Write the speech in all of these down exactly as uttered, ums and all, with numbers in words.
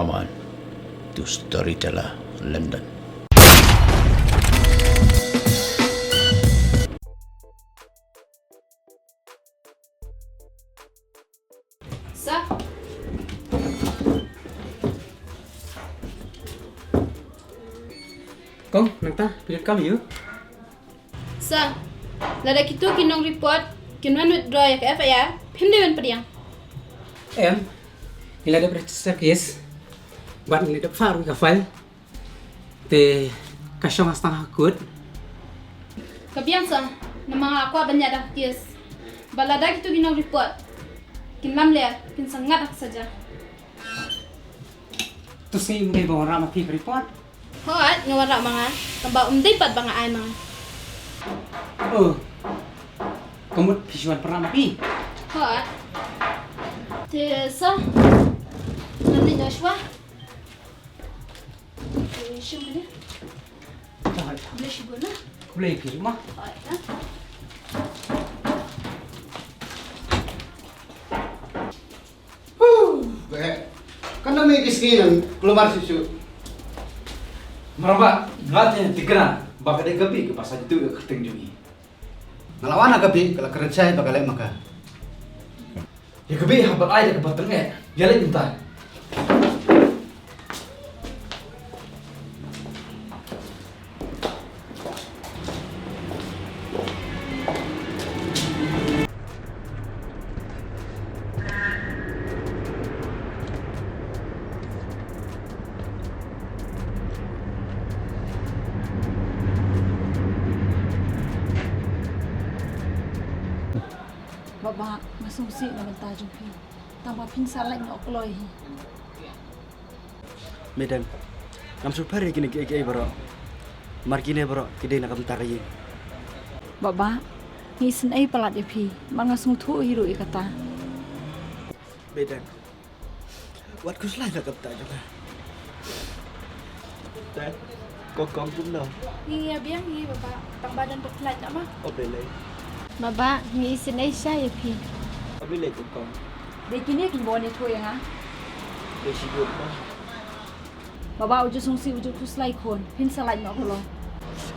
Aman, to storyteller, London. Sa. Kong, nangta, phi donkam ïa u? Sa, lada kito ki nong report kin wan withdraw ïa ka F I R, phim dei ban pdiang. Em, ngi la dep register case bad ngi la dep file ruh ïa ka file. Te ka shong ha sdang ha kut. Ka biang sa, namar nga kwah ban ïada ka case. Bad lada kito ki nong report kin lamler, kin sa ngat ha ka saja. To sngi um dei ba wanrah ma phi ka report? Hooid, nga wanrah ma nga. Tangba um dei pat ba nga ai ma nga. Oh. Ka mut phi shu wan pynrah ma phi? Hooid. Te sa, ngan leit noh shuwa. Te shim kane. Hooid. Khublei shibun na. Khublei phi ruh ma. Hooid na. Huh, beh. Kan da mih ki sngi ngan kulmar shuh shuh. Maram ba, nga te thikna ba ka dei ka Bih kaba sa jyntuh ïa ka kyrteng jong ngi. Nga la wan ha ka Bih, ka la kren shai ba ka leh ma ka. Ïa ka Bih haba ai da kaba tyngeh, ïa leit mynta. Baba, nga sngewsih na ka bynta jong phi. Tangba phin sa lait noh kloi hi. Beh dang, ngam sngewpher ïa kine kiei kiei baroh. Namar kine baroh ki dei na ka bynta ka ïing. Baba, nga isynei palat ïa phi, namar nga sngewthuh hi ruh ïa kata. Beh dang, wat khuslai na ka bynta jong nga. Dang, kong kong kumno? Ngi ïa biang hi baba, tangba don ba pynlait noh ma. O Blei. Baba, ngi isynei shisha ïa phi. O Blei kong kong. Dei kine kiba wan ïathuh ïa nga. Dei shi dur ma. Baba, u ju sngewsih u ju khuslai khun, phin sa lait noh kloi.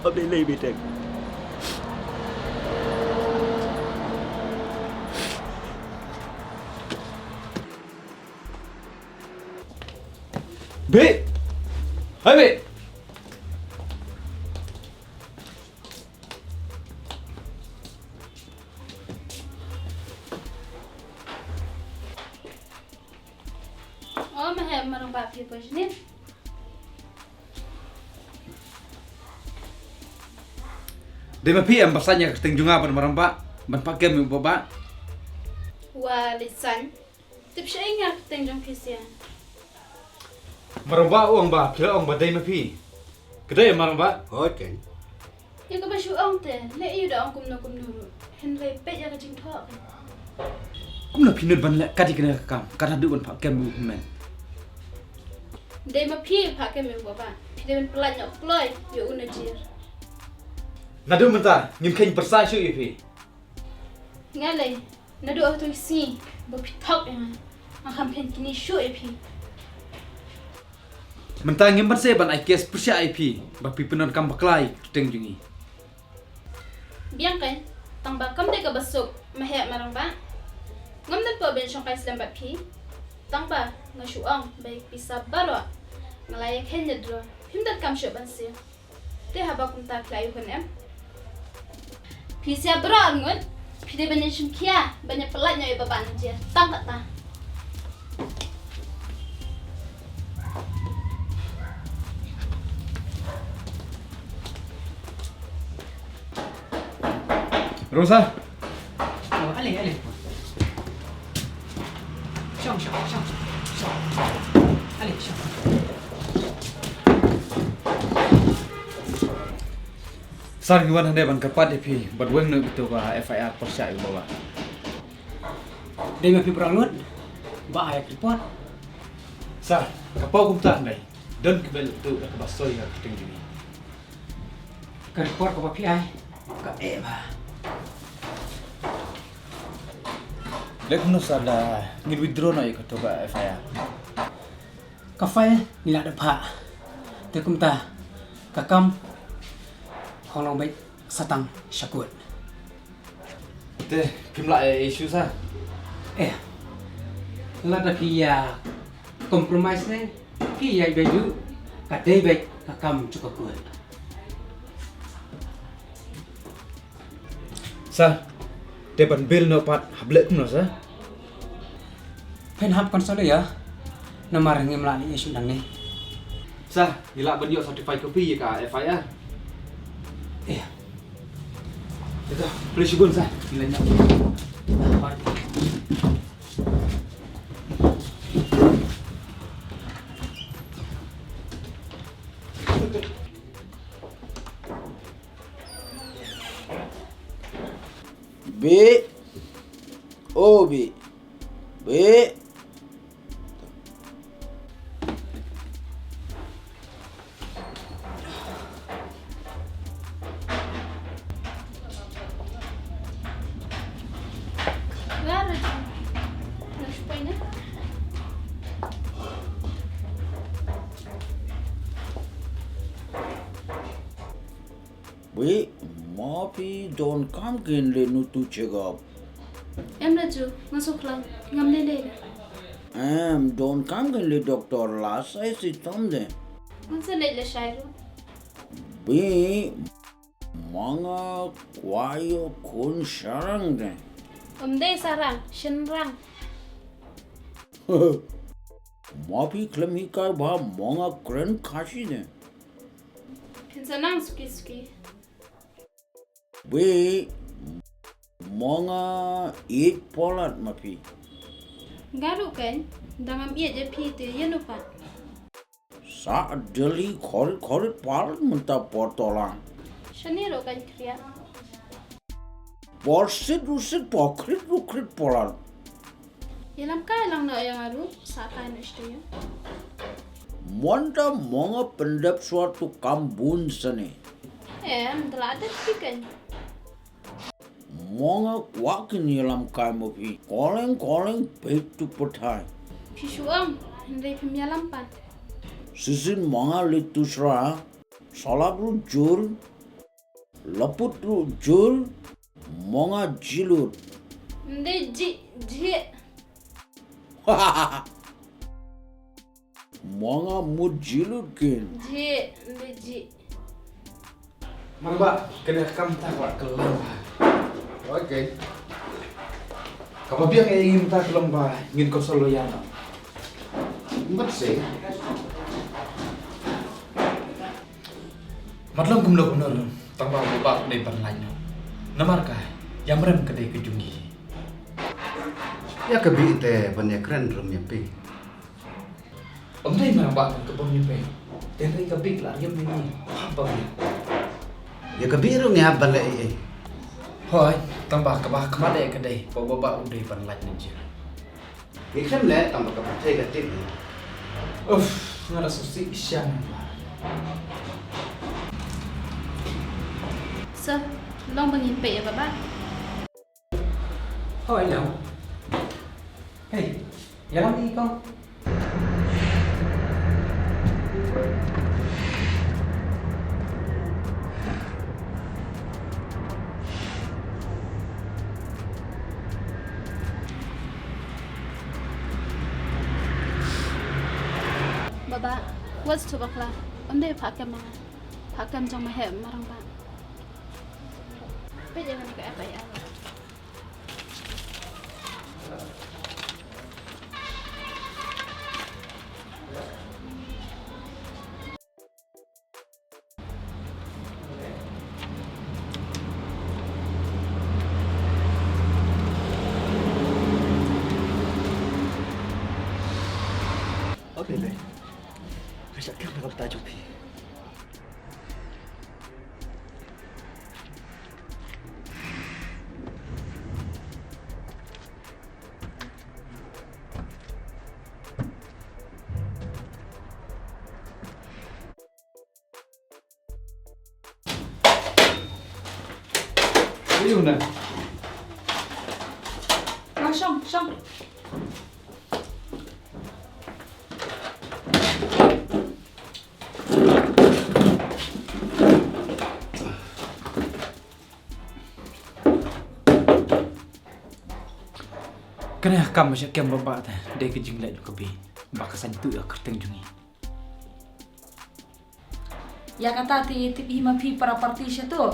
O Blei Bih dang. Bih! Hai Bih! O, ma heh Marangbah phi poi shane. Dei ma phi em ba sait ïa ka kyrteng jong nga bad Marangbah ban phah kem ïa u Baba? Wa leit saiñ. Tip shaei nga kyrteng jong phi sha. Marangbah u ong ba phi la ong ba dei ma phi. Ka dei Marangbah? Hooid keiñ. Ïa kaba shu ong te, leh aïu da ong kumno kumno ruh. Hynrei peit ïa ka jingthoh keiñ. Kumno phi nud ban leh kat ïa kane ka kam, kat haduh ban phah kem ïa u hynmen? Dei ma phi phah kem ïa u Baba. Phi dei ban pyllait noh kloi ïa u Najir. Naduh mynta ngim kheiñ pyrshah shuh ïa phi. Nga lei, naduh ha katu ka sngi ba phi thok ïa nga, nga kham kheiñ kine shuh ïa phi. Mynta ngim banse ban ai case pyrshah ïa phi ba phi pyndonkam bakla ïa ka kyrteng jong ngi. Biang keiñ, tangba kam dei kaba suk, ma heh Marangbah. Ngam don pop ban shongkai slem bad phi. Tangba nga shu ong ba ïa ka pisa baroh nga la ïakheiñ da drawer. Phim donkam shuh ban siew. Te haba kumta phi la ïoh khun em? Phi sha baroh arngut, phi dei ban ïa shim khia ban ïa pyllait noh ïa u Baba Najir tang katta. Rosa. Oh, ale, ale. Shong, shong, shong, shong. Ale, shong. Sir, ngi wan hangne ban kyrpad ïa phi bad weng noh ïa kito ka F I R pyrshah ïa u Baba. Dei ma phi baroh lut ba ai ka report? Sir, ka paw kumta hangne. Don kiba leh tuh da kaba soi ïa ka kyrteng jong ngi. Ka report kaba phi ai ka eh bha. Leh kumno sir, da ngin withdraw noh ïa kato ka F I R. Ka file ngi la dep phah. Te kumta ka kam hong long beit sa tang sha court. Te phim lah ïa issue sa. Eh. Lada phi ïa compromise ne phi ïa beit, ka dei beit ka kam jong ka court. Sa, te ban bail noh pat hap leh kumno sa? Phin hap console ïa, namar ngim lah leh issue nangne. Sa, ngi lah ban ïoh certified copy ïa ka F I R. Eh. Ïa ka, phi leit shibun sa, ngi leit noh. Bih. Oh, bih. Bih. Bih, ma phi donkam kein leit noh tu check up? Em Raju, nga sngewkhlaiñ, ngam lei lei. Em, donkam kein leit doktor la sa shitom de. Ngan sa leit lashai ruh. Bih, ma nga kwah ïoh khun sharang de. Ym dei sarang, shynrang. Ma phi khlem hikai ba ma nga kren Khasi de. Phin sa nang suki suki. Bih, ma nga ïeit palat ma phi. Nga ruh kein, da ngam ïeit ïa phi te ïa no pat? Sa Delhi khorit khorit palat mynta por to lang. Shane ruh kein khriat. Por sit ruh sit, por khrit ruh khrit palat. Ïalam kai lang noh ïa nga ruh, sa kai noh shatei ïa. Mynta ma nga pyndep shuwa tu kam bun sane. Em, da la dep phi kein. Ma nga kwah kein ïalam kai ma phi. Calling, calling, peit tu pathai. Phi shu ong, hynrei phim ïalam pat. Shisien ma nga leit tu shra. Sa lap ruh jur. Laput ruh jur. Ma nga jilut. Ym dei ji, ji. Ma nga mut jilut kein. Ji, ym dei ji. Mar ba, kane ka kam ta kwah ka long ba. Okay. Kaba biang ïa ngi mynta ka long ba ngin consult lawyer noh. Mut seh. Mat long kumno kumno ruh, tang ba u Bah u dei ban lait noh. Namar ka ïam rem ka dei ka jong ngi. Ïa ka Bih te ban ïakren rem ïa phi. Ym dei marang Bah ka bym ïa phi. Te hynrei ka Bih la ïam ïa ngi. Hap ba ngi. Ïa ka Bih ruh ngi hap ban leh ei ei. Hooid, tang ba kaba khmat eh ka dei ba u Bah u dei ban lait na jail. Ngi khlem leh tang ba ka pyrthei ka tip. Uff, nga da sngewsih shisha. Sir, long ba ngin peit ïa ka Bah? Hooid, long. Hei, ïalam ïa i kong. Bah, bah, wat sngewthuh bakla. Ym dei phah kem ma nga. Phah kem jong ma heh marang bah. Peit ïa kane ka F I R. Okay, le. Ka shah kyrpad ka bynta jong phi. Ayu na. Shong, shong. Kane ka kam ba sha kem ba ba te dei ka jingleh jong ka Bi ba ka saiñ tuh ïa ka kyrteng jong ngi. Ïa kata te tip hi ma phi para party sha tu.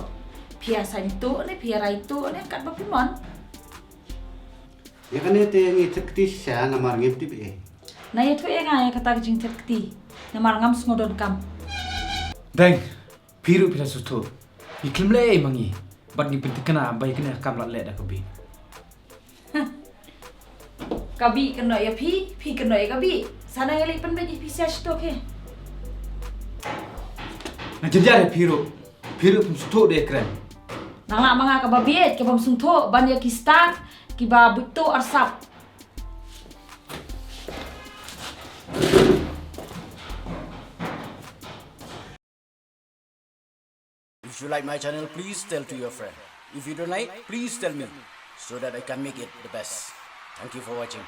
Phi ïa saiñ tuh ne phi ïa rai tuh ne katba phi mon. Ïa kane te ngi thied kti shisha namar ngim tip ei. Na ïathuh ïa nga ïa kata ka jingthied kti namar ngam sngewdonkam. Deng, phi ruh phi la sngewthuh. Ngi khlem leh ei ma ngi bad ngi pynthikna ba ïa kane ka kam la leh da ka Bi. Ka Bi kynnoh ïa phi, phi kynnoh ïa ka Bi. Sa nang ïaleh pynbeit ïa phi sha shito ke. Na jynjar ïa phi ruh. Phi ruh phi sngewthuh de kren. Nang lah ma nga kaba bieit kaba sngewthuh ban ïa ki star kiba buit tuh arsap. If you like my channel, please tell to your friend. If you don't like, please tell me so that I can make it the best. Thank you for watching.